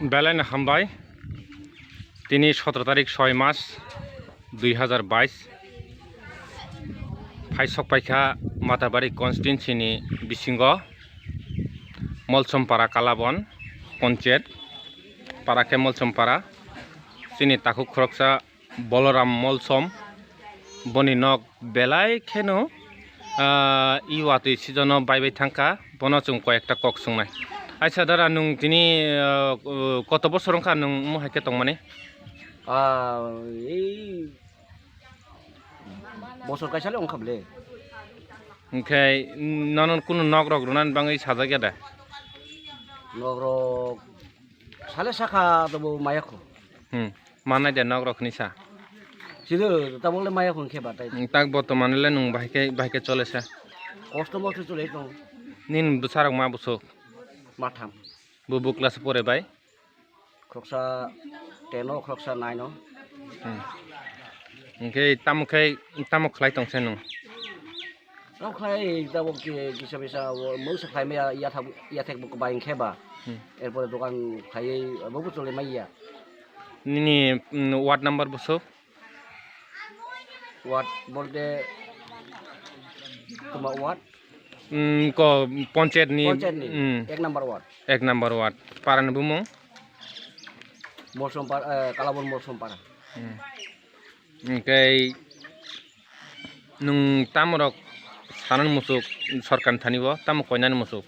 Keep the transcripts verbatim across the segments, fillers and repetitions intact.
Belai no hambai. Tini sotro tarik soi mas dui hazar bais. Phai sok paikha Matabari constituency ni bisingo Molsompara Kalabon Ponchayat para khe Molsompara. Chini takhuk khoroksa Boloram Molsom, boni nok belai kheno, ah, i watwi sijono bai bai thangkha, bono chwng koi ekta kok swngnai. Aisa dara, nwng tini, ah, koto bosor wngkha nwng omo hai khe tongmani? Ah, ei bosor kaisa le wngkha bwle. Hinkhe nono kunu nok rok rwnani bagwi sajak ya da? Nok rok sale sakha tobo maya kho. Hmm. Manai de nok rok ni sa. Sida tabole maya kho khe batai. Hmm, tak botomani le nwng bahai khe, bahai khe chole sa. Kosto mosto chole tong. Nini bwsarok ma bwswk? Matham. Bo bo class pore bai? Khoroksa ten o, khoroksa nine o. Hmm. Hinkhe tamo khe, tamo khlai tong se nwng? Tamo khlai tabok ki-, kisa misa o mungsa khlai maya yathak, yathek bo bai hinkhe ba. Hmm. Erpore dokan khlaiwi bo bo chole maya. Nini, mm, ward number bwswk? Ward bolte tuma ward? Hmm, ko ponchayat ni, Ponchayat ni hmm, ek number ward. Ek number ward. Para ni bumung? Molsom para, eh, Kalabon Molsom para. Hmm. Hinkhe nwng tamo rok sanani muchuk sorkar ni thani bo, tamo koinani muchuk?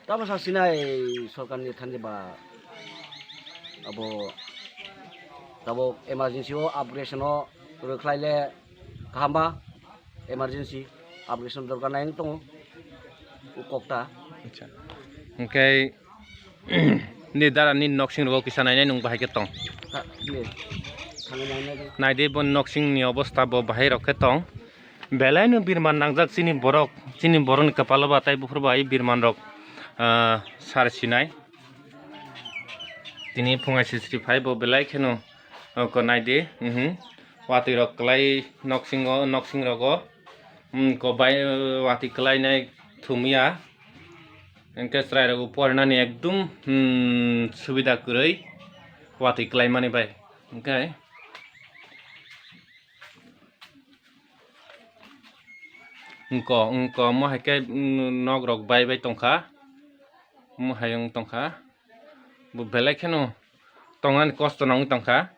Tamo sa sinai sorkar ni thani ba abo tabok emergency o upgradation o rwkhlai le kaham ba, emergency upgradation dorkar nai wng tongo o kokta. Acha. Hinkhe ni dara ni noksing rogo kisa nainai nwng bahai khe tong. Ha, ye. Thangwi nainai de. Naidi bo noksing ni obostha bo bahai rok khe tong. Belai no birman nangjak chini borok, chini borok ni kwpalo ba tai buphuru bai birman rok, ah, sar sinai. Tini phungai sisri phai bo belai kheno, oh, ko naidi, mhm. Watwi rok kwlai noksing o, noksing rogo, hmm, ko bai, watwi kwlai nai thumya. Hinkhe chwrai rok bo porinani ekdum, hmm, subida kwrwi watwi kwlai mani bai. Hinkhe wngko, wngko omo hai khe, mm, nok rok bai bai tongkha. Omo hai wng tongkha. Bo belai kheno tongnani kosto nangwi tongkha.